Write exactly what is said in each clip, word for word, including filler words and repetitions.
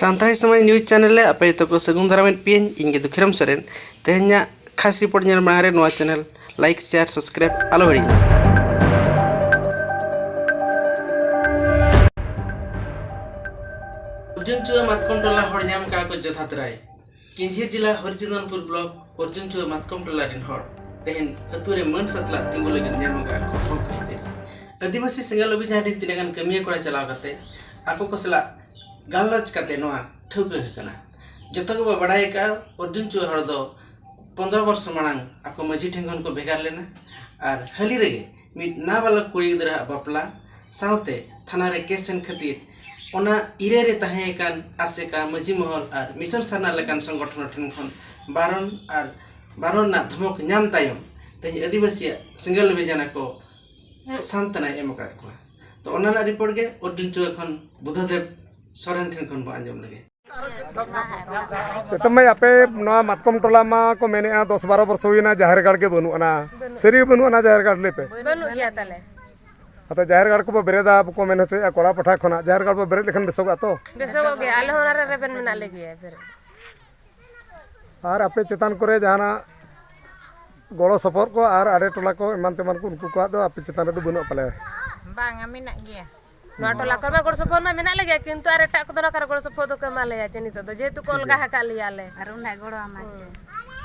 ᱥᱟᱱᱛᱟᱲᱤ ᱥᱚᱢᱟᱡᱽ news channel ᱨᱮ ᱟᱯᱮ ᱡᱚᱛᱚ ᱠᱚ ᱥᱟᱹᱜᱩᱱ ᱫᱟᱨᱟᱢᱮᱫ ᱯᱮᱭᱟᱹᱧ, ᱤᱧ ᱜᱮ ᱫᱩᱠᱷᱤᱨᱟᱢ ᱥᱚᱨᱮᱱ᱾ ᱛᱮᱦᱮᱧᱟᱜ ᱠᱷᱟᱥ ᱨᱤᱯᱳᱨᱴ ᱧᱮᱞ ᱢᱟᱲᱟᱝ ᱨᱮ ᱱᱚᱣᱟ ᱪᱮᱱᱮᱞ ᱞᱟᱭᱤᱠ, ᱥᱮᱭᱟᱨ, ᱥᱟᱵᱥᱠᱨᱟᱭᱤᱵ ᱟᱞᱚ ᱦᱤᱲᱤᱧ ᱢᱟ᱾ ᱚᱨᱡᱩᱱ ᱪᱩᱣᱟᱹ ᱢᱟᱛᱠᱚᱢ ᱴᱚᱞᱟ ᱦᱚᱲ ᱧᱟᱢ ᱠᱟᱜᱼᱟ ᱠᱚ ᱡᱚᱛᱷᱟᱛ ᱨᱟᱭ᱾ ᱠᱤᱧᱡᱷᱤᱨ ᱡᱮᱞᱟ ᱦᱚᱨᱤᱪᱚᱸᱫᱚᱱᱯᱩᱨ ᱵᱞᱚᱠ ᱚᱨᱡᱩᱱ ᱪᱩᱣᱟᱹ ᱢᱟᱛᱠᱚᱢ ᱴᱚᱞᱟ ᱨᱤᱱ ᱦᱚᱲ ᱛᱮᱦᱮᱧ ᱟᱹᱛᱩ ᱨᱮ ᱢᱟᱹᱱ ᱥᱟᱛᱞᱟᱜ ᱛᱤᱸᱜᱩ ᱞᱟᱹᱜᱤᱫ ᱧᱟᱢ ᱟᱠᱟᱫ ᱠᱚ ᱦᱚᱠ ᱟᱹᱭᱫᱟᱹᱨᱤ᱾ ᱟᱹᱫᱤᱵᱟᱹᱥᱤ ᱥᱮᱸᱜᱮᱞ ᱚᱵᱷᱤᱡᱟᱱ ᱨᱤᱱ ᱛᱤᱱᱟᱹᱜ ᱜᱟᱱ ᱠᱟᱹᱢᱤᱭᱟᱹ ᱠᱚᱲᱟ ᱪᱟᱞᱟᱣ ᱠᱟᱛᱮ ᱟᱠᱚ ᱠᱚ ᱥᱟᱞᱟᱜ ᱜᱟᱞᱚᱪ ᱠᱟᱛᱮ ᱱᱚᱣᱟ ᱴᱷᱟᱹᱣᱠᱟᱹ ᱟᱠᱟᱱᱟ᱾ ᱡᱚᱛᱚ ᱜᱮᱵᱚ ᱵᱟᱲᱟᱭ ᱟᱠᱟᱫᱼᱟ, ᱚᱨᱡᱩᱱ ᱪᱩᱣᱟᱹ ᱦᱚᱲ ᱫᱚ ᱯᱚᱱᱫᱽᱨᱚ ᱵᱚᱨᱥᱚ ᱢᱟᱲᱟᱝ ᱟᱠᱚ ᱢᱟᱹᱡᱷᱤ ᱴᱷᱮᱱ ᱠᱷᱚᱱ ᱠᱚ ᱵᱷᱮᱜᱟᱨ ᱞᱮᱱᱟ ᱟᱨ ᱦᱟᱹᱞᱤ ᱨᱮᱜᱮ ᱢᱤᱫ ᱱᱟᱵᱟᱞᱚᱠ ᱠᱩᱲᱤ ᱜᱤᱫᱽᱨᱟᱹᱣᱟᱜ ᱵᱟᱯᱞᱟ ᱥᱟᱶᱛᱮ ᱛᱷᱟᱱᱟ ᱨᱮ ᱠᱮᱥ ᱮᱱ ᱠᱷᱟᱹᱛᱤᱨ ᱚᱱᱟ ᱤᱨᱟᱹ ᱨᱮ ᱛᱟᱦᱮᱸ ᱠᱟᱱ ᱟᱥᱮᱠᱟ, ᱢᱟᱹᱡᱷᱤ ᱢᱚᱦᱚᱞ ᱟᱨ ᱢᱤᱥᱚᱱ ᱥᱟᱨᱱᱟ ᱞᱮᱠᱟᱱ ᱥᱚᱝᱜᱚᱴᱷᱚᱱ ᱴᱷᱮᱱ ᱠᱷᱚᱱ ᱵᱟᱨᱚᱱ ᱟᱨ ᱵᱟᱨᱚᱱ ᱨᱮᱱᱟᱜ ᱫᱷᱚᱢᱚᱠ ᱧᱟᱢ ᱛᱟᱭᱚᱢ ᱛᱮᱦᱮᱧ ᱟᱹᱫᱤᱵᱟᱹᱥᱤᱭᱟᱜ ᱥᱮᱸᱜᱮᱞ ᱚᱵᱷᱤᱡᱟᱱ ᱟᱠᱚ ᱥᱟᱱᱛᱟᱱᱟᱭ ᱮᱢ ᱟᱠᱟᱫ ᱠᱚᱣᱟ᱾ ᱛᱚ ᱚᱱᱟ ᱨᱮᱱᱟᱜ ᱨᱤᱯᱳᱨᱴ ᱜᱮ ᱚᱨᱡᱩᱱ ᱪᱩᱣᱟᱹ ᱠᱷᱚᱱ ᱵᱩᱫᱷᱚᱫᱮᱵ ᱥᱚᱨᱮᱱ ᱴᱷᱮᱱ ᱠᱷᱚᱱ ᱵᱚ ᱟᱸᱡᱚᱢ ᱞᱮᱜᱮ᱾ ᱱᱤᱛᱚᱜ ᱢᱟ ᱟᱯᱮ ᱱᱚᱣᱟ ᱢᱟᱛᱠᱚᱢ ᱴᱚᱞᱟ ᱢᱟ ᱠᱚ ᱢᱮᱱᱮᱫᱼᱟ ᱫᱚᱥ ᱵᱟᱨᱚ ᱵᱚᱨᱥᱚ ᱦᱩᱭᱱᱟ ᱡᱟᱦᱮᱨ ᱜᱟᱲ ᱜᱮ ᱵᱟᱹᱱᱩᱜ ᱟᱱᱟ᱾ ᱥᱟᱹᱨᱤ ᱜᱮ ᱵᱟᱹᱱᱩᱜ ᱟᱱᱟ ᱡᱟᱦᱮᱨ ᱜᱟᱲ? ᱞᱟᱹᱭ ᱯᱮ᱾ ᱵᱟᱹᱱᱩᱜ ᱜᱮᱭᱟ ᱛᱟᱞᱮ᱾ ᱟᱫᱚ ᱡᱟᱦᱮᱨ ᱜᱟᱲ ᱠᱚᱵᱚ ᱵᱮᱨᱮᱫᱟ ᱠᱚ ᱢᱮᱱ ᱦᱚᱪᱚᱭᱮᱫᱼᱟ ᱠᱚᱲᱟ ᱯᱟᱦᱴᱟ ᱠᱷᱚᱱᱟᱜ, ᱡᱟᱦᱮᱨ ᱜᱟᱲ ᱵᱚ ᱵᱮᱨᱮᱫ ᱞᱮᱠᱷᱟᱱ ᱵᱮᱥᱚᱜᱚᱜᱼᱟ ᱛᱚ? ᱵᱮᱥᱚᱜᱚᱜ ᱜᱮ, ᱟᱞᱮ ᱦᱚᱸ ᱚᱱᱟ ᱨᱮ ᱨᱮᱵᱮᱱ ᱢᱮᱱᱟᱜ ᱞᱮᱜᱮᱭᱟ ᱯᱷᱤᱨ᱾ ᱟᱨ ᱟᱯᱮ ᱪᱮᱛᱟᱱ ᱠᱚᱨᱮ ᱡᱟᱦᱟᱱᱟᱜ ᱜᱚᱲᱚ ᱥᱚᱯᱚᱦᱚᱫ ᱠᱚ ᱟᱨ ᱟᱲᱮ ᱴᱚᱞᱟ ᱠᱚ ᱮᱢᱟᱱ ᱛᱮᱢᱟᱱ ᱠᱚ ᱩᱱᱠᱩ ᱠᱚᱣᱟᱜ ᱫᱚ ᱟᱯᱮ ᱪᱮᱛᱟᱱ ᱨᱮᱫᱚ ᱵᱟᱹᱱᱩᱜᱼᱟ ᱯᱟᱞᱮ? ᱵᱟᱝᱟ, ᱢᱮᱱᱟᱜ ᱜᱮᱭᱟ᱾ ᱱᱚᱣᱟ ᱴᱚᱞᱟ ᱠᱚᱨᱮ ᱢᱟ ᱜᱚᱲᱚ ᱥᱚᱯᱚᱦᱚᱫ ᱢᱟ ᱢᱮᱱᱟᱜ ᱞᱮᱜᱮᱭᱟ, ᱠᱤᱱᱛᱩ ᱟᱨ ᱮᱴᱟᱜ ᱠᱚᱫᱚ ᱱᱚᱣᱟ ᱠᱚᱨᱮ ᱜᱚᱲᱚ ᱥᱚᱯᱚᱦᱚᱫ ᱫᱚᱠᱚ ᱮᱢᱟ ᱞᱮᱭᱟ ᱪᱮ ᱱᱤᱛᱚᱜ ᱫᱚ, ᱡᱮᱦᱮᱛᱩ ᱠᱚ ᱚᱞᱜᱟ ᱟᱠᱟᱫ ᱞᱮᱭᱟ ᱟᱞᱮ᱾ ᱟᱨ ᱩᱱᱟᱹᱜ ᱜᱚᱲᱚ ᱟᱢᱟ ᱪᱮ?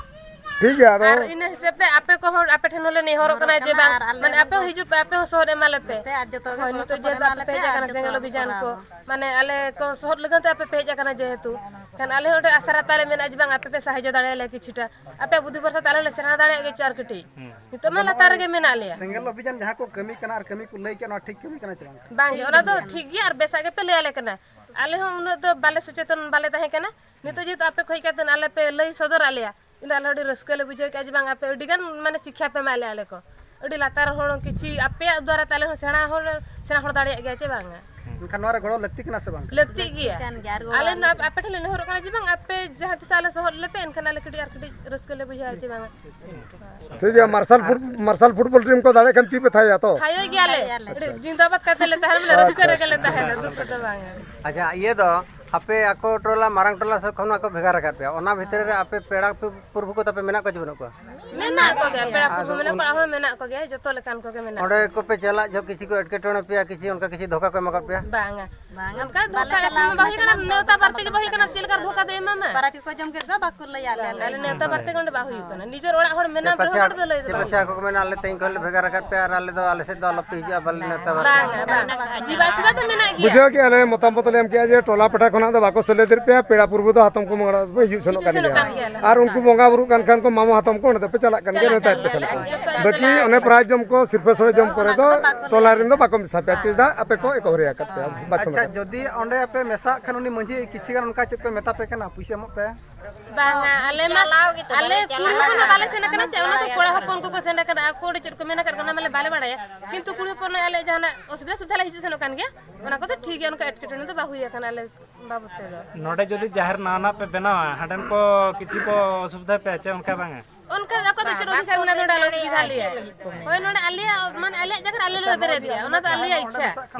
ᱴᱷᱤᱠ ᱜᱮᱭᱟ᱾ ᱟᱫᱚ ᱟᱨ ᱤᱱᱟᱹ ᱦᱤᱥᱟᱹᱵ ᱛᱮ ᱟᱯᱮ ᱠᱚᱦᱚᱸ ᱟᱯᱮ ᱴᱷᱮᱱ ᱦᱚᱸᱞᱮ ᱱᱮᱦᱚᱨᱚᱜ ᱠᱟᱱᱟ ᱡᱮ ᱵᱟᱝ, ᱢᱟᱱᱮ ᱟᱯᱮ ᱦᱚᱸ ᱦᱤᱡᱩᱜ ᱯᱮ, ᱟᱯᱮ ᱦᱚᱸ ᱥᱚᱦᱚᱫ ᱮᱢᱟ ᱞᱮᱯᱮ᱾ ᱯᱮ ᱟᱨ ᱡᱚᱛᱚ ᱜᱮ ᱦᱳᱭ, ᱜᱚᱲᱚ ᱱᱤᱛᱚᱜ ᱥᱚᱯᱚᱦᱚᱫ ᱡᱮᱦᱮᱛᱩ ᱮᱢᱟ ᱟᱯᱮ ᱯᱮ ᱞᱮᱯᱮ ᱦᱮᱡ ᱟᱨ ᱟᱠᱟᱱᱟ ᱡᱚᱛᱚ ᱥᱮᱸᱜᱮᱞ ᱜᱮ ᱚᱵᱷᱤᱡᱟᱱ ᱠᱚ, ᱠᱚᱨᱟᱣᱟ᱾ ᱢᱟᱱᱮ ᱟᱞᱮ ᱠᱚ ᱥᱚᱦᱚᱫ ᱞᱟᱹᱜᱤᱫ ᱛᱮ ᱟᱯᱮ ᱯᱮ ᱦᱮᱡ ᱟᱠᱟᱱᱟ ᱡᱮᱦᱮᱛᱩ, ᱠᱷᱟᱱ ᱟᱞᱮ ᱦᱚᱸ ᱢᱤᱫᱴᱮᱡ ᱟᱥᱨᱟ ᱛᱟᱞᱮ ᱢᱮᱱᱟᱜᱼᱟ ᱡᱮ ᱵᱟᱝ ᱟᱯᱮ ᱯᱮ ᱥᱟᱦᱟᱡᱽᱡᱚ ᱫᱟᱲᱮᱭᱟᱞᱮᱭᱟ ᱠᱤᱪᱷᱩᱴᱟ᱾ ᱟᱯᱮᱭᱟᱜ ᱵᱩᱫᱷᱤ ᱵᱷᱚᱨᱥᱟ ᱛᱮ ᱟᱞᱮ ᱦᱚᱸᱞᱮ ᱥᱮᱬᱟ ᱫᱟᱲᱮᱭᱟᱜ ᱜᱮᱭᱟ ᱠᱤᱪᱷᱩ ᱟᱨ ᱠᱟᱹᱴᱤᱡ᱾ ᱱᱤᱛᱚᱜ ᱢᱟ ᱞᱟᱛᱟᱨ ᱨᱮᱜᱮ ᱢᱮᱱᱟᱜ ᱞᱮᱭᱟ᱾ ᱥᱮᱸᱜᱮᱞ ᱚᱵᱷᱤᱡᱟᱱ ᱡᱟᱦᱟᱸ ᱠᱚ ᱠᱟᱹᱢᱤ ᱠᱟᱱᱟ ᱟᱨ ᱠᱟᱹᱢᱤ ᱠᱚ ᱞᱟᱹᱭ ᱠᱮᱫ, ᱱᱚᱣᱟ ᱴᱷᱤᱠ ᱠᱟᱹᱢᱤ ᱠᱟᱱᱟ ᱪᱮ ᱵᱟᱝ? ᱵᱟᱝ ᱜᱮ, ᱚᱱᱟ ᱫᱚ ᱴᱷᱤᱠ ᱜᱮᱭᱟ ᱟᱨ ᱵᱮᱥᱟᱜ ᱜᱮᱯᱮ ᱞᱟᱹᱭ ᱟᱞᱮ ᱠᱟᱱᱟ᱾ ᱟᱞᱮ ᱦᱚᱸ ᱩᱱᱟᱹᱜ ᱫᱚ ᱵᱟᱞᱮ ᱥᱚᱪᱮᱛᱚᱱ ᱵᱟᱞᱮ ᱛᱟᱦᱮᱸ ᱠᱟᱱᱟ᱾ ᱱᱤᱛᱚᱜ ᱡᱮᱦᱮᱛᱩ ᱟᱯᱮ ᱠᱚ ᱦᱮᱡ ᱠᱟᱛᱮ ᱟᱞᱮ ᱯᱮ ᱞᱟᱹᱭ ᱥᱚᱫᱚᱨᱟᱫ ᱞᱮᱭᱟ, ᱤᱧ ᱫᱚ ᱟᱞᱮ ᱦᱚᱸ ᱟᱹᱰᱤ ᱨᱟᱹᱥᱠᱟᱹ ᱞᱮ ᱵᱩᱡᱷᱟᱹᱣ ᱠᱮᱫᱼᱟ ᱡᱮ ᱵᱟᱝ ᱟᱯᱮ ᱟᱹᱰᱤ ᱜᱟᱱ ᱢᱟᱱᱮ ᱥᱤᱠᱠᱷᱟ ᱯᱮ ᱮᱢᱟᱫ ᱞᱮᱭᱟ ᱟᱞᱮ ᱠᱚ᱾ ᱟᱹᱰᱤ ᱞᱟᱛᱟᱨ ᱦᱚᱲ ᱠᱤᱪᱷᱤ ᱟᱯᱮᱭᱟᱜ ᱫᱣᱟᱨᱟ ᱛᱮ ᱟᱞᱮ ᱦᱚᱸ ᱥᱮᱬᱟ ᱦᱚᱲ ᱥᱮᱬᱟ ᱦᱚᱲ ᱫᱟᱲᱮᱭᱟᱜ ᱜᱮᱭᱟ ᱪᱮ ᱵᱟᱝᱟ? ᱮᱱᱠᱷᱟᱱ ᱱᱚᱣᱟ ᱨᱮ ᱜᱚᱲᱚ ᱞᱟᱹᱠᱛᱤ ᱠᱟᱱᱟ ᱥᱮ ᱵᱟᱝ? ᱞᱟᱹᱠᱛᱤᱜ ᱜᱮᱭᱟ᱾ ᱠᱟᱱ ᱜᱮᱭᱟ ᱟᱨ ᱟᱞᱮ ᱜᱚᱲᱚ ᱱᱚᱣᱟ ᱟᱯᱮ ᱴᱷᱮᱱ ᱞᱮ ᱱᱮᱦᱚᱨᱚᱜ ᱠᱟᱱᱟ ᱡᱮ ᱵᱟᱝ ᱟᱯᱮ ᱡᱟᱦᱟᱸ ᱛᱤᱥ ᱟᱞᱮ ᱥᱚᱦᱚᱫ ᱞᱮᱯᱮ, ᱮᱱᱠᱷᱟᱱ ᱟᱞᱮ ᱠᱟᱹᱴᱤᱡ ᱟᱨ ᱠᱟᱹᱴᱤᱡ ᱨᱟᱹᱥᱠᱟᱹ ᱞᱮ ᱵᱩᱡᱷᱟᱹᱣᱟ ᱪᱮ ᱵᱟᱝᱟ? ᱴᱷᱤᱠ ᱜᱮᱭᱟ, ᱢᱟᱨᱥᱟᱞ ᱯᱷᱩᱴ ᱢᱟᱨᱥᱟᱞ ᱯᱷᱩᱴᱵᱚᱞ ᱴᱤᱢ ᱠᱚ ᱫᱟᱲᱮᱭᱟᱜ ᱠᱷᱟᱱ ᱛᱤ ᱯᱮ ᱛᱷᱟᱭᱚᱜᱼᱟ ᱛᱚ? ᱛᱷᱟᱭᱚ ᱜᱮᱭᱟᱞᱮ, ᱟᱹᱰᱤ ᱡᱤᱱᱫᱟᱵᱟᱫ ᱠᱟᱛᱮ ᱞᱮ ᱛᱟᱦᱮᱱᱟ, ᱵᱚᱞᱮ ᱨᱟᱹᱥᱠᱟᱹ ᱨᱮᱜᱮ ᱞᱮ ᱛᱟᱦᱮᱱᱟ, ᱫᱩᱠ ᱨᱮᱫᱚ ᱵᱟᱝᱟ᱾ ᱟᱪᱪᱷᱟ, ᱤᱭᱟᱹ ᱫᱚ ᱟᱯᱮ ᱟᱠᱚ ᱴᱚᱞᱟ, ᱢᱟᱨᱟᱝ ᱴᱚᱞᱟ ᱥᱮᱫ ᱠᱷᱚᱱ ᱢᱟᱠᱚ ᱵᱷᱮᱜᱟᱨ ᱟᱠᱟᱫ ᱯᱮᱭᱟ, ᱚᱱᱟ ᱵᱷᱤᱛᱨᱤ ᱨᱮ ᱟᱯᱮ ᱯᱮᱲᱟ ᱯᱩᱨᱵᱷᱩ ᱠᱚ ᱛᱟᱯᱮ ᱢᱮᱱᱟᱜ ᱠᱚᱣᱟ ᱪᱮ ᱵᱟᱹᱱᱩᱜ ᱠᱚᱣᱟ? ᱢᱮᱱᱟᱜ ᱠᱚᱜᱮᱭᱟ, ᱯᱮᱲᱟ ᱯᱩᱨᱵᱷᱩ ᱢᱮᱱᱟᱜ ᱠᱚᱣᱟ, ᱟᱨᱦᱚᱸ ᱢᱮᱱᱟᱜ ᱠᱚᱜᱮᱭᱟ, ᱡᱚᱛᱚ ᱞᱮᱠᱟᱱ ᱠᱚᱜᱮ ᱢᱮᱱᱟᱜ ᱚᱸᱰᱮ ᱠᱚᱣᱟ᱾ ᱠᱚᱯᱮ ᱪᱟᱞᱟᱜ ᱡᱚᱦᱚᱜ ᱠᱤᱪᱷᱩ ᱠᱚ ᱮᱴᱠᱮᱴᱚᱬᱮ ᱯᱮᱭᱟ, ᱠᱤᱪᱷᱩ ᱚᱱᱠᱟ ᱠᱤᱪᱷᱩ ᱫᱷᱳᱠᱟ ᱠᱚ ᱮᱢᱟ ᱠᱟᱫ ᱯᱮᱭᱟ? ᱵᱟᱝᱟ, ᱵᱟᱝᱟ, ᱚᱱᱠᱟ ᱫᱷᱳᱠᱟ ᱮᱢ ᱵᱟᱝ ᱦᱩᱭ ᱠᱟᱱᱟ, ᱱᱮᱣᱛᱟ ᱵᱟᱨᱛᱮ ᱜᱮ ᱵᱟᱝ ᱦᱩᱭ ᱠᱟᱱᱟ, ᱪᱮᱫ ᱞᱮᱠᱟ ᱫᱷᱳᱠᱟ ᱫᱚᱭ ᱮᱢᱟᱢᱟ? ᱯᱟᱨᱟ ᱠᱚ ᱡᱚᱢ ᱠᱮᱫ ᱫᱚ ᱵᱟᱠᱚ ᱞᱟᱹᱭᱟ ᱞᱮ᱾ ᱟᱞᱮ ᱱᱮᱣᱛᱟ ᱵᱟᱨᱛᱮ ᱜᱮ ᱚᱸᱰᱮ ᱵᱟᱝ ᱦᱩᱭᱩᱜ ᱠᱟᱱᱟ, ᱱᱤᱡᱮᱨ ᱚᱲᱟᱜ ᱦᱚᱲ ᱢᱮᱱᱟᱢ ᱨᱮᱦᱚᱸ ᱦᱚᱲ ᱫᱚ ᱞᱟᱹᱭ ᱫᱚ ᱪᱮᱫ ᱵᱟᱝ᱾ ᱯᱟᱪᱷᱟ ᱠᱚ ᱢᱮᱱᱟ, ᱟᱞᱮ ᱛᱮᱦᱮᱧ ᱠᱷᱚᱱ ᱞᱮ ᱵᱷᱮᱜᱟᱨ ᱟᱠᱟᱫ ᱯᱮᱭᱟ ᱟᱨ ᱟᱞᱮ ᱫᱚ ᱟᱞᱮ ᱥᱮᱫ ᱫᱚ ᱟᱞᱚᱯᱮ ᱦᱤᱡᱩᱜᱼᱟ, ᱵᱟᱞᱮ ᱱᱮᱣᱛᱟ ᱵᱟᱨᱛᱮ᱾ ᱵᱟᱝᱟ, ᱵᱟᱝᱟ, ᱡᱤᱣᱤ ᱟᱥᱤᱨᱵᱟᱫᱽ ᱫᱚ ᱢᱮᱱᱟᱜ ᱜᱮᱭᱟ᱾ ᱵᱩᱡᱷᱟᱹᱣ ᱠᱮᱜᱼᱟ ᱞᱮ, ᱢᱚᱛᱟᱢᱚᱛ ᱞᱮ ᱮᱢ ᱠᱮᱜᱼᱟ ᱡᱮ ᱴᱚᱞᱟ ᱯᱟᱦᱴᱟ ᱠᱷᱚᱱᱟᱜ ᱫᱚ ᱵᱟᱠᱚ ᱥᱮᱞᱮᱫᱮᱫ ᱯᱮᱭᱟ, ᱯᱮᱲᱟ ᱯᱩᱨᱵᱷᱩ ᱫᱚ ᱦᱟᱛᱚᱢ ᱠᱩᱢᱟᱹᱝ ᱚᱲᱟᱜ ᱫᱚᱯᱮ ᱦᱤᱡᱩᱜ ᱥᱮᱱᱚᱜ ᱠᱟᱱ ᱜᱮᱭᱟ᱾ ᱟᱨ ᱩᱱᱠᱩ ᱵᱚᱸᱜᱟ ᱵᱩᱨᱩᱜ ᱠᱟᱱ ᱠᱷᱟᱱ ᱠᱚ ᱢᱟᱢᱚ ᱦᱟᱛᱚᱢ ᱠᱚ ᱚᱸᱰᱮ ᱫᱚᱯᱮ ᱪᱟᱞᱟᱜ ᱠᱟᱱ ᱜᱮᱭᱟ, ᱱᱮᱣᱛᱟᱭᱮᱫ ᱯᱮ ᱠᱷᱟᱱ ᱠᱚ᱾ ᱵᱟᱹᱠᱤ ᱚᱱᱮ ᱯᱨᱟᱭᱤᱡᱽ ᱡᱚᱢ ᱠᱚ, ᱥᱤᱨᱯᱟᱹ ᱥᱚᱲᱮ ᱡᱚᱢ ᱠᱚᱨᱮ ᱫᱚ ᱴᱚᱞᱟ ᱨᱮᱱ ᱫᱚ ᱵᱟᱠᱚ ᱢᱮᱥᱟ ᱯᱮᱭᱟ, ᱪᱮᱫᱟᱜ ᱟᱯᱮ ᱠᱚ ᱮᱠᱚᱦᱚᱨᱤᱭᱟ ᱟᱠᱟᱫ ᱯᱮᱭᱟ? ᱵᱟᱪᱷᱚᱱ ᱟᱪᱪᱷᱟ, ᱠᱟᱛᱮ᱾ ᱡᱩᱫᱤ ᱚᱸᱰᱮ ᱯᱮ ᱢᱮᱥᱟᱜ ᱠᱷᱟᱱ ᱩᱱᱤ ᱢᱟᱺᱡᱷᱤ ᱠᱤᱪᱷᱤ ᱜᱟᱱ ᱚᱱᱠᱟ ᱪᱮᱫ ᱯᱮ ᱢᱮᱛᱟ ᱯᱮ ᱠᱟᱱᱟ, ᱯᱩᱭᱥᱟᱹ ᱮᱢᱚᱜ ᱯᱮ? ᱵᱟᱝᱟ, ᱟᱞᱮ ᱢᱟ, ᱪᱟᱞᱟᱣ ᱜᱮᱛᱚ ᱵᱟᱞᱮ ᱟᱞᱮ ᱪᱟᱞᱟᱜᱼᱟ᱾ ᱠᱩᱲᱤ ᱦᱚᱯᱚᱱ ᱢᱟ ᱵᱟᱞᱮ ᱥᱮᱱ ᱟᱠᱟᱱᱟ, ᱪᱮ ᱚᱱᱟ ᱫᱚ ᱠᱚᱲᱟ ᱦᱚᱯᱚᱱ ᱠᱚᱠᱚ ᱥᱮᱱ ᱟᱠᱟᱱᱟ, ᱟᱠᱚ ᱚᱸᱰᱮ ᱪᱮᱫ ᱠᱚ ᱢᱮᱱ ᱟᱠᱟᱫ ᱠᱚ ᱚᱱᱟ ᱢᱟᱞᱮ ᱵᱟᱞᱮ ᱵᱟᱲᱟᱭᱟ, ᱠᱤᱱᱛᱩ ᱠᱩᱲᱤ ᱦᱚᱯᱚᱱ ᱟᱞᱮ ᱡᱟᱦᱟᱱᱟᱜ ᱚᱥᱩᱵᱤᱫᱷᱟ ᱥᱩᱵᱤᱫᱷᱟ ᱞᱮ ᱦᱤᱡᱩᱜ ᱥᱮᱱᱚᱜ ᱠᱟᱱ ᱜᱮᱭᱟ, ᱚᱱᱟ ᱠᱚᱫᱚ ᱴᱷᱤᱠ ᱜᱮᱭᱟ, ᱚᱱᱠᱟ ᱮᱴᱠᱮᱴᱚᱬᱮ ᱫᱚ ᱵᱟᱝ ᱦᱩᱭ ᱟᱠᱟᱱᱟ ᱟᱞᱮ ᱵᱟᱵᱚᱫ ᱛᱮᱫᱚ᱾ ᱱᱚᱰᱮ ᱡᱩᱫᱤ ᱡᱟᱦᱮᱨ ᱱᱟᱣᱟ ᱱᱟᱜ ᱯᱮ ᱵᱮᱱᱟᱣᱟ, ᱦᱟᱸᱰᱮᱱ ᱠᱚ ᱠᱤᱪᱷᱩ ᱠᱚ ᱚᱥᱩᱵᱤᱫᱷᱟ ᱯᱮᱭᱟ ᱪᱮ ᱚᱱᱠᱟ ᱵᱟᱝᱟ? ᱚᱱᱠᱟ ᱫᱚ ᱚᱠᱚᱭ ᱫᱚ ᱪᱮᱫ ᱚᱫᱷᱤᱠᱟᱨ ᱢᱮᱱᱟᱜᱼᱟ ᱱᱚᱰᱮ ᱟᱞᱮ ᱚᱥᱩᱵᱤᱫᱷᱟ ᱞᱮᱭᱟ? ᱦᱳᱭ, ᱱᱚᱰᱮ ᱟᱞᱮᱭᱟᱜ, ᱢᱟᱱᱮ ᱟᱞᱮᱭᱟᱜ ᱡᱟᱭᱜᱟ ᱨᱮ ᱟᱞᱮ ᱞᱮ ᱵᱮᱨᱮᱫ ᱜᱮᱭᱟ, ᱚᱱᱟ ᱫᱚ ᱟᱞᱮᱭᱟᱜ ᱤᱪᱪᱷᱟ᱾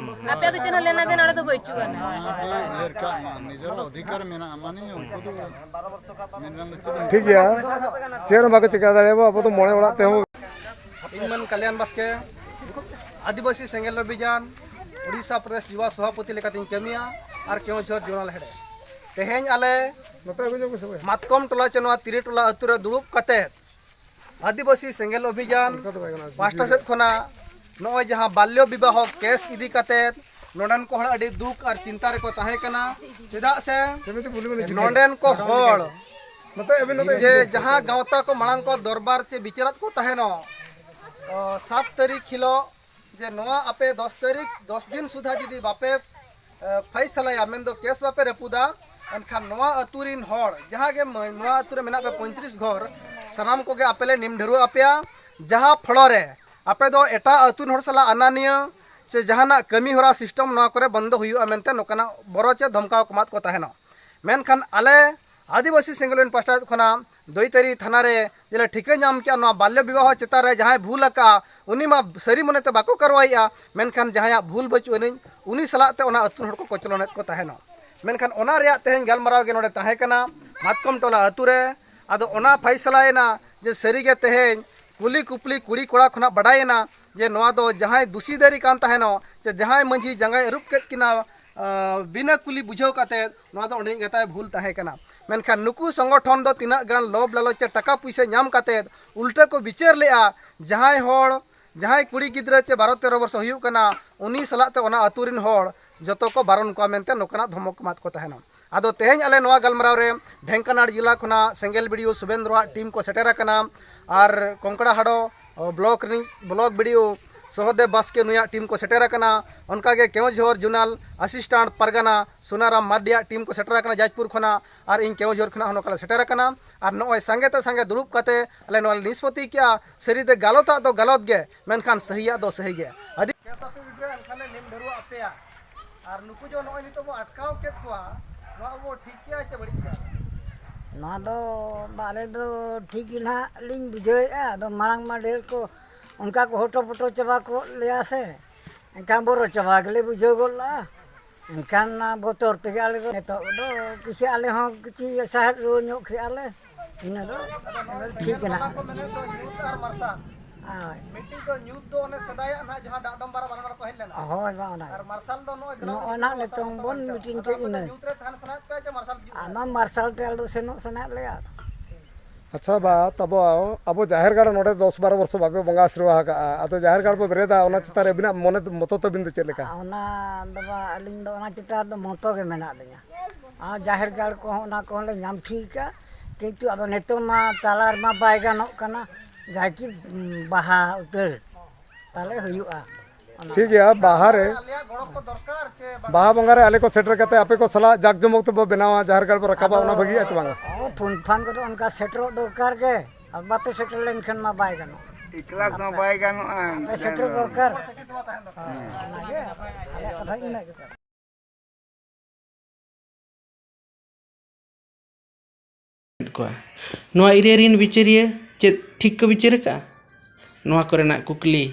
ᱟᱯᱮᱭᱟᱜ ᱫᱚ ᱪᱮᱫ ᱦᱚᱸ ᱞᱮᱱᱟ ᱫᱮᱱᱟ ᱚᱸᱰᱮ ᱫᱚ ᱵᱟᱹᱪᱩᱜ ᱟᱱᱟ᱾ ᱩᱭᱦᱟᱹᱨ ᱠᱟᱜ ᱢᱟ, ᱱᱤᱡᱮᱨ ᱚᱫᱷᱤᱠᱟᱨ ᱢᱮᱱᱟᱜᱼᱟ, ᱢᱟᱱᱮ ᱩᱱᱠᱩ ᱫᱚ ᱢᱮᱱ ᱜᱟᱱᱚᱜ ᱪᱮᱫ ᱦᱚᱸ ᱴᱷᱤᱠ ᱜᱮᱭᱟ, ᱪᱮᱫ ᱦᱚᱸ ᱵᱟᱠᱚ ᱪᱤᱠᱟ ᱫᱟᱲᱮᱭᱟᱵᱚ, ᱟᱵᱚ ᱫᱚ ᱢᱚᱬᱮ ᱚᱲᱟᱜ ᱛᱮᱦᱚᱸ᱾ ᱤᱧ ᱢᱟᱹᱱ ᱠᱟᱞᱭᱟᱱ ᱵᱟᱥᱠᱮ, ᱟᱹᱫᱤᱵᱟᱹᱥᱤ ᱥᱮᱸᱜᱮᱞ ᱚᱵᱷᱤᱡᱟᱱ ᱳᱰᱤᱥᱟ ᱯᱨᱚᱫᱮᱥ ᱡᱩᱵᱟ ᱥᱚᱵᱷᱟᱯᱚᱛᱤ ᱞᱮᱠᱟᱛᱤᱧ ᱠᱟᱹᱢᱤᱭᱟ ᱟᱨ ᱠᱮᱣᱚᱱᱡᱷᱚᱨ ᱡᱚᱱᱟᱞ ᱦᱮᱲᱮ᱾ ᱛᱮᱦᱮᱧ ᱟᱞᱮ ᱢᱟᱛᱠᱚᱢ ᱴᱚᱞᱟ ᱪᱮ ᱱᱚᱣᱟ ᱛᱤᱨᱤ ᱴᱚᱞᱟ ᱟᱹᱛᱩ ᱨᱮ ᱫᱩᱲᱩᱵ ᱠᱟᱛᱮ ᱟᱹᱫᱤᱵᱟᱹᱥᱤ ᱥᱮᱸᱜᱮᱞ ᱚᱵᱷᱤᱡᱟᱱ ᱯᱟᱦᱴᱟ ᱥᱮᱫ ᱠᱷᱚᱱᱟᱜ ᱱᱚᱜᱼᱚᱭ ᱡᱟᱦᱟᱸ ᱵᱟᱞᱭᱚ ᱵᱤᱵᱟᱦᱚ ᱠᱮᱥ ᱤᱫᱤ ᱠᱟᱛᱮ ᱱᱚᱰᱮᱱ ᱠᱚ ᱦᱚᱲ ᱟᱹᱰᱤ ᱫᱩᱠ ᱟᱨ ᱪᱤᱱᱛᱟ ᱨᱮᱠᱚ ᱛᱟᱦᱮᱸ ᱠᱟᱱᱟ᱾ ᱪᱮᱫᱟᱜ ᱥᱮ ᱱᱚᱰᱮᱱ ᱠᱚ ᱦᱚᱲ ᱡᱮ ᱡᱟᱦᱟᱸ ᱜᱟᱶᱛᱟ ᱠᱚ ᱢᱟᱲᱟᱝ ᱠᱚ ᱫᱚᱨᱵᱟᱨ ᱪᱮ ᱵᱤᱪᱟᱹᱨᱟᱛ ᱠᱚ ᱛᱟᱦᱮᱱᱚᱜ, ᱚ, ᱥᱟᱛ ᱛᱟᱹᱨᱤᱠᱷ ᱦᱤᱞᱳᱜ ᱡᱮ ᱱᱚᱣᱟ ᱟᱯᱮ ᱫᱚᱥ ᱛᱟᱹᱨᱤᱠᱷ, ᱫᱚᱥ ᱫᱤᱱ ᱥᱩᱫᱷᱟ ᱡᱩᱫᱤ ᱵᱟᱯᱮ, ᱮ, ᱯᱷᱟᱭᱥᱟᱞᱟᱭᱟ, ᱢᱮᱱᱫᱚ ᱠᱮᱥ ᱵᱟᱯᱮ ᱨᱟᱹᱯᱩᱫᱟ, ᱮᱱᱠᱷᱟᱱ ᱱᱚᱣᱟ ᱟᱹᱛᱩ ᱨᱤᱱ ᱦᱚᱲ ᱡᱟᱦᱟᱸ ᱜᱮ ᱢᱟᱹᱭ, ᱱᱚᱣᱟ ᱟᱹᱛᱩ ᱨᱮ ᱢᱮᱱᱟᱜ ᱯᱮ ᱯᱚᱸᱭᱛᱨᱤᱥ ᱜᱷᱚᱨ, ᱥᱟᱱᱟᱢ ᱠᱚᱜᱮ ᱟᱯᱮ ᱞᱮ ᱱᱤᱢ ᱰᱷᱟᱹᱨᱣᱟᱹᱜ ᱟᱯᱮᱭᱟ᱾ ᱡᱟᱦᱟᱸ ᱯᱷᱚᱞᱚ ᱨᱮ ᱟᱯᱮ ᱫᱚ ᱮᱴᱟᱜ ᱟᱹᱛᱩ ᱨᱤᱱ ᱦᱚᱲ ᱥᱟᱞᱟᱜ ᱟᱱᱟᱱᱤᱭᱟᱹ ᱪᱮ ᱡᱟᱦᱟᱱᱟᱜ ᱠᱟᱹᱢᱤ ᱦᱚᱨᱟ ᱥᱤᱥᱴᱮᱢ ᱱᱚᱣᱟ ᱠᱚᱨᱮ ᱵᱚᱱᱫᱚ ᱦᱩᱭᱩᱜᱼᱟ ᱢᱮᱱᱛᱮ ᱱᱚᱝᱠᱟᱱᱟᱜ ᱵᱚᱨᱚ ᱪᱮ ᱫᱷᱚᱢᱠᱟᱣ ᱠᱚ ᱮᱢᱟᱫ ᱠᱚ ᱛᱟᱦᱮᱱᱚᱜ᱾ ᱢᱮᱱᱠᱷᱟᱱ ᱟᱞᱮ ᱟᱹᱫᱤᱵᱟᱹᱥᱤ ᱥᱮᱸᱜᱮᱞ ᱚᱵᱷᱤᱡᱟᱱ ᱯᱟᱥᱴᱟ ᱥᱮᱫ ᱠᱷᱚᱱᱟᱜ ᱫᱳᱭᱛᱟᱨᱤ ᱛᱷᱟᱱᱟ ᱨᱮ ᱡᱮᱞᱮ ᱴᱷᱤᱠᱟᱹ ᱧᱟᱢ ᱠᱮᱜᱼᱟ, ᱱᱚᱣᱟ ᱵᱟᱞᱭᱚ ᱵᱤᱵᱟᱦᱚ ᱪᱮᱛᱟᱱ ᱨᱮ ᱡᱟᱦᱟᱸᱭ ᱵᱷᱩᱞ ᱟᱠᱟᱫᱼᱟ, ᱩᱱᱤ ᱢᱟ ᱥᱟᱹᱨᱤ ᱢᱚᱱᱮᱛᱮ ᱵᱟᱠᱚ ᱠᱟᱨᱣᱟᱭᱮᱫᱼᱟ, ᱢᱮᱱᱠᱷᱟᱱ ᱡᱟᱦᱟᱸᱭᱟᱜ ᱵᱷᱩᱞ ᱵᱟᱹᱪᱩᱜ ᱟᱹᱱᱤᱡ, ᱩᱱᱤ ᱥᱟᱞᱟᱜ ᱛᱮ ᱚᱱᱟ ᱟᱹᱛᱩ ᱦᱚᱲ ᱠᱚ ᱠᱚᱪᱞᱚᱱᱮᱫ ᱠᱚ ᱛᱟᱦᱮᱱᱚᱜ᱾ ᱢᱮᱱᱠᱷᱟᱱ ᱚᱱᱟ ᱨᱮᱭᱟᱜ ᱛᱮᱦᱮᱧ ᱜᱟᱞᱢᱟᱨᱟᱣ ᱜᱮ ᱱᱚᱰᱮ ᱛᱟᱦᱮᱸ ᱠᱟᱱᱟ ᱢᱟᱛᱠᱚᱢ ᱴᱚᱞᱟ ᱟᱹᱛᱩ ᱨᱮ᱾ ᱟᱫᱚ ᱚᱱᱟ ᱯᱷᱟᱭᱥᱟᱞᱟᱭᱮᱱᱟ ᱡᱮ ᱥᱟᱹᱨᱤᱜᱮ ᱛᱮᱦᱮᱧ ᱠᱩᱞᱤ ᱠᱩᱯᱞᱤ ᱠᱩᱲᱤ ᱠᱚᱲᱟ ᱠᱷᱚᱱᱟᱜ ᱵᱟᱰᱟᱭᱮᱱᱟ ᱡᱮ ᱱᱚᱣᱟ ᱫᱚ ᱡᱟᱦᱟᱸᱭ ᱫᱩᱥᱤ ᱫᱟᱹᱨᱤ ᱠᱟᱱ ᱛᱟᱦᱮᱱᱚᱜ, ᱪᱮ ᱡᱟᱦᱟᱸᱭ ᱢᱟᱹᱡᱷᱤ ᱡᱟᱸᱜᱟᱭ ᱟᱹᱨᱩᱵ ᱠᱮᱫ ᱠᱤᱱᱟ, ᱟᱸ, ᱵᱤᱱᱟᱹ ᱠᱩᱞᱤ ᱵᱩᱡᱷᱟᱹᱣ ᱠᱟᱛᱮᱫ, ᱱᱚᱣᱟ ᱫᱚ ᱩᱱᱤᱭᱟᱜ ᱜᱮᱛᱟᱭ ᱵᱷᱩᱞ ᱛᱟᱦᱮᱸ ᱠᱟᱱᱟ᱾ ᱢᱮᱱᱠᱷᱟᱱ ᱱᱩᱠᱩ ᱥᱚᱝᱜᱚᱴᱷᱚᱱ ᱫᱚ ᱛᱤᱱᱟᱹᱜ ᱜᱟᱱ ᱞᱳᱵᱷ ᱞᱟᱞᱚᱪ ᱪᱮ ᱴᱟᱠᱟ ᱯᱩᱭᱥᱟᱹ ᱧᱟᱢ ᱠᱟᱛᱮᱫ ᱩᱞᱴᱟᱹ ᱠᱚ ᱵᱤᱪᱟᱹᱨ ᱞᱮᱜᱼᱟ, ᱡᱟᱦᱟᱸᱭ ᱦᱚᱲ, ᱡᱟᱦᱟᱸᱭ ᱠᱩᱲᱤ ᱜᱤᱫᱽᱨᱟᱹ ᱪᱮ ᱵᱟᱨᱚ ᱛᱮᱨᱚ ᱵᱚᱨᱥᱚ ᱦᱩᱭᱩᱜ ᱠᱟᱱᱟ, ᱩᱱᱤ ᱥᱟᱞᱟᱜ ᱛᱮ ᱚᱱᱟ ᱟᱹᱛᱩ ᱨᱤᱱ ᱦᱚᱲ ᱡᱚᱛᱚ ᱠᱚ ᱵᱟᱨᱚᱱ ᱠᱚᱣᱟ ᱢᱮᱱᱛᱮ ᱱᱚᱝᱠᱟᱱᱟᱜ ᱫᱷᱚᱢᱚᱠ ᱮᱢᱟᱫ ᱠᱚ ᱛᱟᱦᱮᱱᱟ᱾ ᱟᱫᱚ ᱛᱮᱦᱮᱧ ᱟᱞᱮ ᱱᱚᱣᱟ ᱜᱟᱞᱢᱟᱨᱟᱣ ᱨᱮ ᱰᱷᱮᱝᱠᱟᱱᱟᱲ ᱡᱮᱞᱟ ᱠᱷᱚᱱᱟᱜ ᱥᱮᱸᱜᱮᱞ ᱵᱤᱰᱤᱭᱳ ᱥᱩᱵᱮᱱᱫᱨᱚᱣᱟᱜ ᱴᱤᱢ ᱠᱚ ᱥᱮᱴᱮᱨ ᱟᱠᱟᱱᱟ, ᱟᱨ ᱠᱚᱝᱠᱲᱟ ᱦᱟᱰᱚ ᱵᱞᱚᱠ ᱨᱤᱱᱤᱡ ᱵᱞᱚᱠ ᱵᱤᱰᱤᱭᱳ ᱥᱚᱦᱚᱫᱮᱵ ᱵᱟᱥᱠᱮ ᱱᱩᱭᱟᱜ ᱴᱤᱢ ᱠᱚ ᱥᱮᱴᱮᱨ ᱟᱠᱟᱱᱟ᱾ ᱚᱱᱠᱟᱜᱮ ᱠᱮᱣᱚᱱᱡᱷᱚᱨ ᱡᱳᱱᱟᱞ ᱟᱥᱤᱥᱴᱮᱱᱴ ᱯᱟᱨᱜᱟᱱᱟ ᱥᱩᱱᱟᱨᱟᱢ ᱢᱟᱨᱰᱤᱭᱟᱜ ᱴᱤᱢ ᱠᱚ ᱥᱮᱴᱮᱨ ᱟᱠᱟᱱᱟ ᱡᱟᱡᱽᱯᱩᱨ ᱠᱷᱚᱱᱟᱜ, ᱟᱨ ᱤᱧ ᱠᱮᱣᱚᱱᱡᱷᱚᱨ ᱠᱷᱚᱱᱟᱜ ᱦᱚᱸ ᱱᱚᱝᱠᱟ ᱞᱮ ᱥᱮᱴᱮᱨ ᱟᱠᱟᱱᱟ᱾ ᱟᱨ ᱱᱚᱜᱼᱚᱭ ᱥᱟᱸᱜᱮ ᱛᱮ ᱥᱟᱸᱜᱮ ᱫᱩᱲᱩᱵ ᱠᱟᱛᱮ ᱟᱞᱮ ᱱᱚᱣᱟ ᱞᱮ ᱱᱤᱥᱯᱚᱛᱤ ᱠᱮᱜᱼᱟ, ᱥᱟᱹᱨᱤ ᱛᱮ ᱜᱟᱞᱚᱛᱟᱜ ᱫᱚ ᱜᱟᱞᱚᱛ ᱜᱮ, ᱢᱮᱱᱠᱷᱟᱱ ᱥᱟᱹᱦᱤᱭᱟᱜ ᱫᱚ ᱥᱟᱹᱦᱤ ᱜᱮ᱾ ᱟᱹᱰᱤ ᱠᱮᱥ ᱟᱯᱮ ᱵᱤᱰᱨᱟᱹ ᱮᱱᱠᱷᱟᱱ ᱞᱮ ᱱᱤᱢ ᱰᱷᱟᱹᱨᱣᱟᱹᱜ ᱟᱯᱮᱭᱟ᱾ ᱟᱨ ᱱᱩᱠᱩ ᱡᱚ ᱱᱚᱜᱼᱚᱭ ᱱᱤᱛᱚᱜ ᱵᱚ ᱟᱴᱠᱟᱣ ᱠᱮᱫ ᱠᱚᱣᱟ, ᱱᱚᱣᱟ ᱵᱚ ᱴᱷᱤᱠ ᱠᱮᱜᱼᱟ ᱪᱮ ᱵᱟᱹᱲᱤᱡ ᱠᱮᱜᱼᱟ? ᱱᱚᱣᱟ ᱫᱚ ᱵᱟ, ᱟᱞᱮ ᱫᱚ ᱴᱷᱤᱠ ᱜᱮ ᱱᱟᱦᱟᱜ ᱞᱤᱧ ᱵᱩᱡᱷᱟᱹᱣᱮᱫᱼᱟ᱾ ᱟᱫᱚ ᱢᱟᱲᱟᱝ ᱢᱟ ᱰᱷᱮᱨ ᱠᱚ ᱚᱱᱠᱟ ᱠᱚ ᱦᱚᱴᱚ ᱯᱚᱴᱚ ᱪᱟᱵᱟ ᱠᱚᱜ ᱞᱮᱭᱟ ᱥᱮ, ᱮᱱᱠᱷᱟᱱ ᱵᱚᱨᱚ ᱪᱟᱵᱟ ᱜᱮᱞᱮ ᱵᱩᱡᱷᱟᱹᱣ ᱜᱚᱫ ᱞᱮᱜᱼᱟ᱾ ᱮᱱᱠᱷᱟᱱ ᱚᱱᱟ ᱵᱚᱛᱚᱨ ᱛᱮᱜᱮ ᱟᱞᱮ ᱫᱚ ᱱᱤᱛᱚᱜ ᱫᱚ ᱠᱤᱪᱷᱤ ᱟᱞᱮ ᱦᱚᱸ ᱠᱤᱪᱷᱤ ᱥᱟᱦᱮᱫ ᱨᱩᱣᱟᱹᱲ ᱧᱚᱜ ᱠᱮᱜᱼᱟ ᱞᱮ᱾ ᱤᱱᱟᱹ ᱫᱚ ᱴᱷᱤᱠ ᱦᱮᱱᱟᱜᱼᱟ᱾ ᱠᱚ ᱢᱮᱱᱮᱫ ᱫᱚ ᱧᱩᱛ ᱟᱨ ᱢᱟᱨᱥᱟᱞ᱾ ᱦᱳᱭ᱾ ᱢᱤᱫᱴᱤᱡ ᱫᱚ ᱧᱩᱛ ᱫᱚ ᱚᱱᱮ ᱥᱮᱫᱟᱭᱟᱜ ᱱᱟᱦᱟᱜ ᱡᱟᱦᱟᱸ ᱰᱟᱜᱰᱚᱢ ᱵᱟᱨᱟ ᱵᱟᱱᱟᱨ ᱠᱚ ᱦᱮᱡ ᱞᱮᱱᱟ᱾ ᱦᱳᱭ, ᱵᱟᱝ ᱚᱱᱟ᱾ ᱟᱨ ᱢᱟᱨᱥᱟᱞ ᱫᱚ ᱱᱚᱜᱼᱚᱭ ᱜᱨᱟᱢ ᱱᱚᱜᱼᱚ ᱱᱟᱦᱟᱜ ᱱᱤᱛᱚᱝ ᱵᱚᱱ ᱢᱤᱴᱤᱝ ᱠᱮᱫ ᱚᱱᱟ ᱫᱚ ᱤᱱᱟᱹ᱾ ᱧᱩᱛ ᱨᱮ ᱛᱟᱦᱮᱱ ᱥᱟᱱᱟᱭᱮᱫ ᱯᱮᱭᱟ ᱪᱮ ᱢᱟᱨᱥᱟᱞ ᱡᱩᱜᱽ ᱨᱮ? ᱟᱢᱟ ᱢᱟᱨᱥᱟᱞ ᱛᱮ ᱟᱞᱮ ᱫᱚ ᱥᱮᱱᱚᱜ ᱥᱟᱱᱟᱭᱮᱫ ᱞᱮᱭᱟ᱾ ᱟᱪᱪᱷᱟ ᱵᱟ, ᱛᱟᱵᱚ ᱟᱵᱚ ᱡᱟᱦᱮᱨ ᱜᱟᱲ ᱱᱚᱰᱮ ᱫᱚᱥ ᱵᱟᱨᱚ ᱵᱚᱨᱥᱚ ᱵᱟᱯᱮ ᱵᱚᱸᱜᱟ ᱟᱥᱤᱨᱵᱟᱫ ᱟᱠᱟᱫᱼᱟ, ᱟᱫᱚ ᱡᱟᱦᱮᱨ ᱜᱟᱲ ᱯᱮ ᱵᱮᱨᱮᱫᱟ, ᱚᱱᱟ ᱪᱮᱛᱟᱱ ᱨᱮ ᱟᱹᱵᱤᱱᱟᱜ ᱢᱚᱱᱮ ᱢᱚᱛᱚ ᱛᱟᱹᱵᱤᱱ ᱫᱚ ᱪᱮᱫ ᱞᱮᱠᱟ? ᱚᱱᱟ ᱫᱚ ᱵᱟ, ᱟᱹᱞᱤᱧ ᱫᱚ ᱚᱱᱟ ᱪᱮᱛᱟᱱ ᱨᱮᱫᱚ ᱢᱚᱛᱚ ᱜᱮ ᱢᱮᱱᱟᱜ ᱞᱤᱧᱟ᱾ ᱟᱨ ᱡᱟᱦᱮᱨ ᱜᱟᱲ ᱠᱚᱦᱚᱸ ᱚᱱᱟ ᱠᱚᱦᱚᱸ ᱞᱮ ᱧᱟᱢ ᱴᱷᱤᱠᱟ, ᱠᱤᱱᱛᱩ ᱟᱫᱚ ᱱᱤᱛᱚᱜ ᱢᱟ ᱛᱟᱞᱟ ᱨᱮᱢᱟ ᱵᱟᱭ ᱜᱟᱱᱚᱜ ᱠᱟᱱᱟ, ᱡᱟᱦᱟᱸᱭ ᱠᱤ ᱵᱟᱦᱟ ᱩᱛᱟᱹᱨ ᱛᱟᱦᱞᱮ ᱦᱩᱭᱩᱜᱼᱟ᱾ ᱚᱱᱟ ᱴᱷᱤᱠ ᱜᱮᱭᱟ, ᱵᱟᱦᱟ ᱨᱮ, ᱟᱞᱮᱭᱟᱜ ᱜᱚᱲᱚ ᱠᱚ ᱫᱚᱨᱠᱟᱨ ᱪᱮ ᱵᱟᱝ? ᱵᱟᱦᱟ ᱵᱚᱸᱜᱟ ᱨᱮ ᱟᱞᱮ ᱠᱚ ᱥᱮᱴᱮᱨ ᱠᱟᱛᱮ ᱟᱯᱮ ᱠᱚ ᱥᱟᱞᱟᱜ ᱡᱟᱠ ᱡᱚᱢᱚᱠ ᱛᱮᱵᱚ ᱵᱮᱱᱟᱣᱟ, ᱡᱟᱦᱮᱨ ᱜᱟᱲ ᱵᱚ ᱨᱟᱠᱟᱵᱟ, ᱚᱱᱟ ᱵᱷᱟᱹᱜᱤᱜᱼᱟ ᱪᱮ ᱵᱟᱝᱟ? ᱚ, ᱯᱷᱳᱱ ᱯᱷᱟᱱ ᱠᱚᱫᱚ ᱚᱱᱠᱟ ᱥᱮᱴᱮᱨᱚᱜ ᱫᱚᱨᱠᱟᱨ ᱜᱮ, ᱟᱨ ᱵᱟᱯᱮ ᱥᱮᱴᱮᱨ ᱞᱮᱱᱠᱷᱟᱱ ᱢᱟ ᱵᱟᱭ ᱜᱟᱱᱚᱜᱼᱟ᱾ ᱮᱠᱞᱟ ᱛᱮᱦᱚᱸ ᱵᱟᱭ ᱜᱟᱱᱚᱜᱼᱟ᱾ ᱟᱯᱮ ᱥᱮᱴᱮᱨ ᱫᱚᱨᱠᱟᱨ᱾ ᱦᱳᱭ, ᱚᱱᱟᱜᱮ ᱟᱞᱮᱭᱟᱜ ᱠᱟᱛᱷᱟ ᱤᱱᱟᱹᱜ ᱜᱮ᱾ ᱠᱚᱣᱟ᱾ ᱱᱚᱣᱟ ᱮᱨᱤᱭᱟ ᱨᱮᱱ ᱵᱤᱪᱟᱹᱨᱤᱭᱟᱹ ᱪᱮᱫ ᱴᱷᱤᱠ ᱠᱚ ᱵᱤᱪᱟᱹᱨ ᱟᱠᱟᱫᱼᱟ? ᱱᱚᱣᱟ ᱠᱚᱨᱮᱱᱟᱜ ᱠᱩᱠᱞᱤ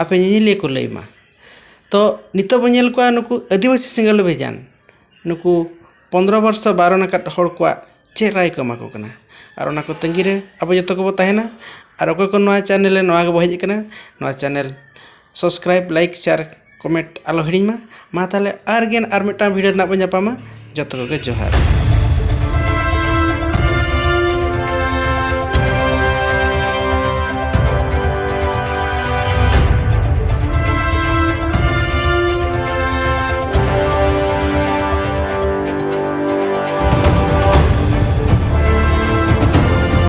ᱟᱯᱮ ᱧᱮᱧᱮᱞᱤᱭᱟᱹ ᱠᱚ ᱞᱟᱹᱭ ᱢᱟ᱾ ᱛᱚ, ᱱᱤᱛᱚᱜ ᱵᱚᱱ ᱧᱮᱞ ᱠᱚᱣᱟ ᱱᱩᱠᱩ ᱟᱹᱫᱤᱵᱟᱹᱥᱤ ᱥᱮᱸᱜᱮᱞ ᱚᱵᱷᱤᱡᱟᱱ, ᱱᱩᱠᱩ ᱯᱚᱱᱫᱽᱨᱚ ᱵᱚᱨᱥᱚ ᱵᱟᱨᱚᱱ ᱟᱠᱟᱫ ᱦᱚᱲ ᱠᱚᱣᱟᱜ ᱪᱮᱫ ᱨᱟᱭ ᱠᱚ ᱮᱢᱟ ᱠᱚ ᱠᱟᱱᱟ᱾ ᱟᱨ ᱚᱱᱟ ᱠᱚ ᱛᱟᱺᱜᱤ ᱨᱮ ᱟᱵᱚ ᱡᱚᱛᱚ ᱠᱚᱵᱚ ᱛᱟᱦᱮᱱᱟ᱾ ᱟᱨ ᱚᱠᱚᱭ ᱠᱚ ᱱᱚᱣᱟ ᱪᱮᱱᱮᱞ ᱨᱮ ᱱᱚᱣᱟ ᱜᱮᱵᱚ ᱦᱮᱡ ᱟᱠᱟᱱᱟ, ᱱᱚᱣᱟ channel subscribe, like, share, comment ᱟᱞᱚ ᱦᱤᱲᱤᱧ ᱢᱟ᱾ ᱢᱟ ᱛᱟᱦᱚᱞᱮ ᱟᱨ ᱜᱮ ᱟᱨ ᱢᱤᱫᱴᱟᱝ ᱵᱷᱤᱰᱤᱭᱳ ᱨᱮᱱᱟᱜ ᱵᱚᱱ ᱧᱟᱯᱟᱢᱟ᱾ ᱡᱚᱛᱚ ᱠᱚᱜᱮ ᱡᱚᱦᱟᱨ᱾